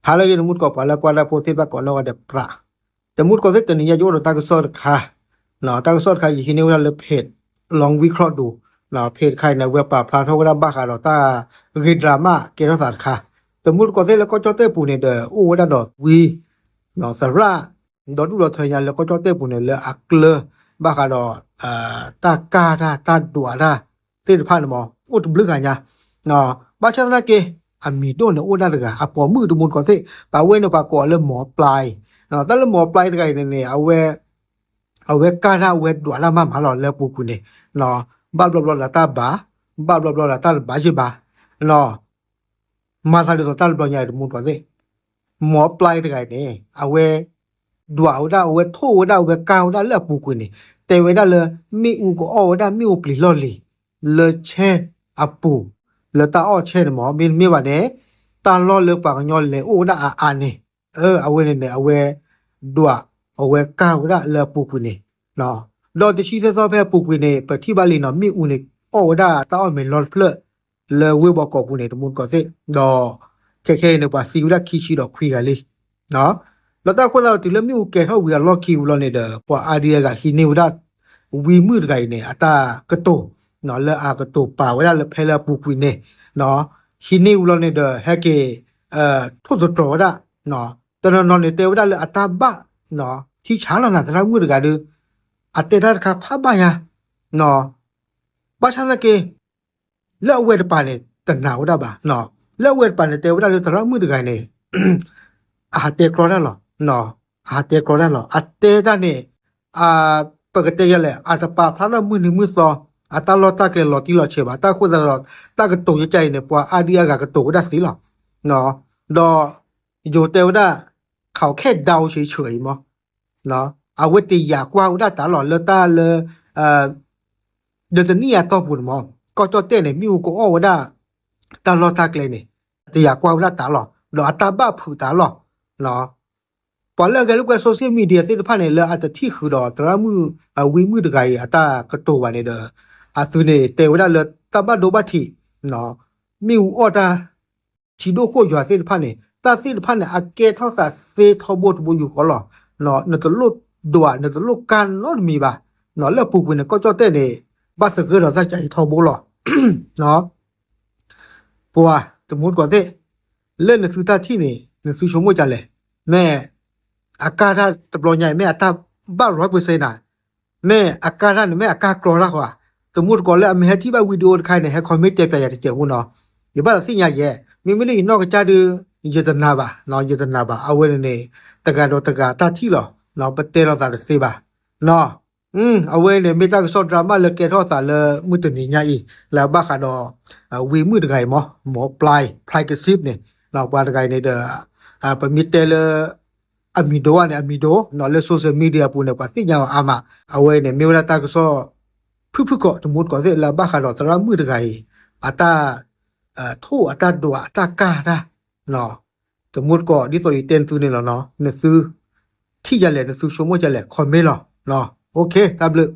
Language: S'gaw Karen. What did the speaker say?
ဟါလၢအဂ့ၤ တမူတကိး ပှၤလၢကွၢ်တၢ်ဖိသ့ၣ်တဖၣ်ကိးနီၢ်ဂၤဒဲးပြး, တမူတကိးသ့ၣ် တနံၤညါယအိၣ်ဒီးတၢ်ကစီၣ်တခါ, တၢ်ကစီၣ်တခါ ယဟံးန့ၢ်ဝဲဒၣ်လၢ page လီဝံခီၣ်ဒိၣ်, page တခါအံၤန့ၣ် အဝဲပာ်ဖျါထီၣ်ဝဲဒၣ်ဘၣ်ဃးဒီးတၢ်ဂ့ၤဒြးမးကဲထီၣ်သးတခါ, တမူတကိးသ့ၣ်လၢကီၢ်ကၠီၣ်တဲၣ်ပူၤန့ၣ်ဒီး အိၣ်ဝဲဒၣ်ဒီးဝံ သရၣ် ဒီဒူၣ်ဒီထၢညါလၢကီၢ်ကၠီၣ်တဲၣ်ပူၤန့ၣ် လၢအကျၢၤဘၣ်ဃးဒီး တၢ်ကၢ်တၢ် တၢ်ဒွးတၢ်သ့ၣ်တဖၣ်န့ၣ်မး အိၣ်တဘျုးဂၤညါ, ဘၣ်ဆၣ်သနာ်က့ အမံၤဒိၣ်န့ၣ်အိၣ်ဒၣ်တဂၤ အပိာ်မုၣ်တမူတကိးသ့ၣ် ပဝဲန့ၣ်ပှၤကိးအီၤလၢ မီၤပျဲ, တၢ်လၢ မီၤပျဲ တဂၤအံၤန့ၣ်န့ၣ် အဝဲ အဝဲကၢ်တၢ် အဝဲဒွးတၢ်မးမးလီၤ လၢအပူၤကွံာ်န့ၣ်, ဘၣ်ဘျီဘျီဒီးတၢ်ဘၣ်, ဘၣ်ဘျီဘျီဒီးတၢ်တဘၣ်ယဘၣ်, မၤသးဒ်သိးတၢ်တဘျီညါအံၤ တမူတကိးသ့ၣ်, မီၤပျဲ တဂၤအံၤန့ၣ် အဝဲ ဒွးဝဲဒၣ် အဝဲထိၣ်ဝဲဒၣ် အဝဲကၢ်ဝဲဒၣ်လၢအပူၤကွံာ်န့ၣ် တဲဝဲဒၣ်လၢ မ့ၣ်အူကအီၣ်ဝဲဒၣ်မ့ၣ်အူပျံၤလီၢ်လံၤ လၢဆဲအပူၤ, လၢတၢ်အီၣ်ဆဲန့ၣ်မး မ့တမ့ၢ်ဘၣ်န့ၣ် တၢ်လီၢ်လၢပှၤကညီလဲၤအိၣ်ဝဲဒၣ်အါအါန့ၣ်, အဝဲန့ၣ်န့ၣ် အဝဲ ဒွး အဝဲကၢ်ဝဲဒၣ်လၢအပူၤကွံာ်န့ၣ်, ဒီးတဆံသၢသီဖဲအပူၤကွံာ်န့ၣ် ပထံၣ်ဘၣ်လံနီၤ မ့ၣ်အူန့ၣ် အီၣ်ဝဲဒၣ်တၢ်အီၣ်မဲာ်လီၤတဖျၢၣ် လၢဝ့ၢ်ဘီကီးပူၤန့ၣ် တမူတကိးသ့ၣ်, ဒီး ခဲခဲအံၤန့ၣ် ပှၤသံဝဲဒၣ်ခံဆံဒီးခွံဂၤလံ ဒီးတၢ်အဃိသတးဒီး တုၤလၢမ့ၣ်အူကဲၤထီၣ်ဝံၤအလီၢ်ခံဝံၤလီၤန့ၣ်ဒီး ပှၤအါဒံအါဂၤဟံးန့ၢ်ဝဲဒၣ် ဝံမုၣ်တဂၤအံၤန့ၣ် အတၢ်ကတိၤ, လၢအကတိၤပာ်ဝဲဒၣ်လၢဖဲလၢအပူၤကွံာ်န့ၣ်, ဟံးန့ၢ်ဝံၤလီၤန့ၣ်ဒီး ဟဲက့ၤ ထိၣ်သတြီၤဝဲဒၣ်, တနီၤနီၤန့ၣ် တဲဝဲဒၣ်လၢအတၢ်ဘၣ် ထံဆးလီၤနၤ သရၣ်မုၣ်တဂၤဒီး အတဲတၢ်တခါဖးဘၣ်ညါ, ဘၣ်ဆၣ်သနာ်က့ လၢအဝဲတပၤန့ၣ် တနာ်ဝဲဒၣ်ဘၣ်, လၢအဝဲတပၤန့ၣ် တဲဝဲဒၣ်လၢသရၣ်မုၣ်တဂၤန့ၣ် အဟးတဲကြီတၢ်လီၤ, အဟးတဲကြီတၢ်လီၤ, အတဲတၢ်န့ၣ် ပကတဲယလဲၣ် အတပာ်ဖျါထီၣ်မုၢ်နံၤမုၢ်သီ အတၢ်လီၢ်တၢ်ကျဲလီၤတံၢ်လီၤဆဲးဘၣ်, တၢ်အဃိသတးဒီး တၢ်ကတိၤယကါအံၤန့ၣ် ပှၤအါဒံအါဂၤကတိၤဝဲဒၣ်သ့လီၤ, ဒီး ယိၤတဲဝဲဒၣ် เขาแค่เดาเฉยๆ မး အဝဲတယာ်ကွၢ်ဝဲဒၣ်တၢ်လီၤ လၢတၢ်လၢ ဒီးတနံၣ်အတီၢ်ပူၤန့ၣ်မး ကီၢ်ကၠီၣ်တဲၣ်န့ၣ် မ့ၣ်အူကအီၣ်ဝဲဒၣ် တၢ်လီၢ်တၢ်ကျဲန့ၣ် တယာ်ကွၢ်ဝဲဒၣ်တၢ်လီၤ ဒီးအတၢ်ဘၣ်ဖုးတၢ်လီၤ, ပှၤလၢအဂဲၤလိာ်ကွဲ social media သ့ၣ်တဖၣ်န့ၣ် လၢအတထံၣ်ဃုာ်ဒီးသရၣ်မုၣ် ဝံမုၣ်တဂၤအံၤ အတၢ်ကတိၤဘၣ်န့ၣ်ဒီး အသုန့ၣ်တဲဝဲဒၣ်လၢတၢ်ဘၣ်ဒိဘၣ်ထံး မ့ၣ်အူအီၣ်တၢ် ထံဒိၣ်ဃိၣ်ယွၤသ့ၣ်တဖၣ်န့ၣ် တၢ်သ့ၣ်တဖၣ်န့ၣ် အကဲထီၣ်သးသ့ထီဘိတဘိယူၢ်ဃီလီၤ, နတလိၣ်ဒွး နတလိၣ်ကၢ်နီတမံၤဘၣ်, လၢအပူၤကွံာ်န့ၣ် ကီၢ်ကၠီၣ်တဲၣ်န့ၣ် ဘၣ်သဂၢၢ်ဒီးတၢ်ကၢအံၤထီဘိလီၤ ပှၤတမူတကိးသ့ၣ်, လၢနသုတၢ်ထံၣ်န့ၣ် နသုဆိကမိၣ်ကလဲၣ်, မ့ၢ် အကၢ်တၢ်တဘျီညါအံၤ မ့ၢ်အတၢ်ဘၣ်ရီးပၢဆ့နၤ, မ့ၢ်အကၢ်တၢ်န့ၣ် မ့ၢ်အကၢ်ကြီတၢ်ဃီဧါ, တမူတကိးလၢအမ့ၢ်ဟဲထံၣ်ဘၣ် video တခါအံၤန့ၣ် ဟဲ comment တဲပျးယၤတစဲးဖိနီၤ, ယဘၣ်သးသ့ၣ်ညါယဲ, မ့မ့ၢ်လၢယနီၢ်ကစၢ်ဒုး ယတနာ်ဘၣ်, ယတနာ်ဘၣ်, အဝဲန့ၣ်န့ၣ် တဂၤဒီးတဂၤတၢ်ထံၣ်လီၤ, ပတဲလိာ်သးတသ့ဘၣ် အဝဲန့ၣ်မ့ၢ်တၢ်ကစီၣ် drama လၢကဲထီၣ်သးလၢမုၢ်တနံၤညါအံၤ လၢအဘၣ်ဃးဒီး ဝံမုၣ်တဂၤအံၤမး မီၤပျဲ ဖျဲကစံးန့ၣ်, ပှၤတဂၤအံၤန့ၣ်ဒီး ပမ့ၢ်တဲလၢ အမံၤဒိၣ်န့ၣ် အမံၤဒိၣ် လၢ social media အပူၤန့ၣ် ပှၤသ့ၣ်ညါအီၤအါမး, အဝဲန့ၣ်မ့ၢ်ဝဲဒၣ်တၢ်ကစီၣ် ဖုၣ်ဖုၣ်ကိး တမူတကိးသ့ၣ် လၢအဘၣ်ဃးဒီးသရၣ်မုၣ်တဂၤအံၤ အတၢ် ထိၣ်အတၢ်ဒွးအတၢ်ကၢ်တၢ် တမူတကိး ဒ်သိးယတဲနသုန့ၣ်လီၤနီၤ, နသု ထံၣ်ယၤလဲၣ် နသုဆိကမိၣ်ယၤလဲၣ် comment လီၤ, OK တၢ်ဘျုး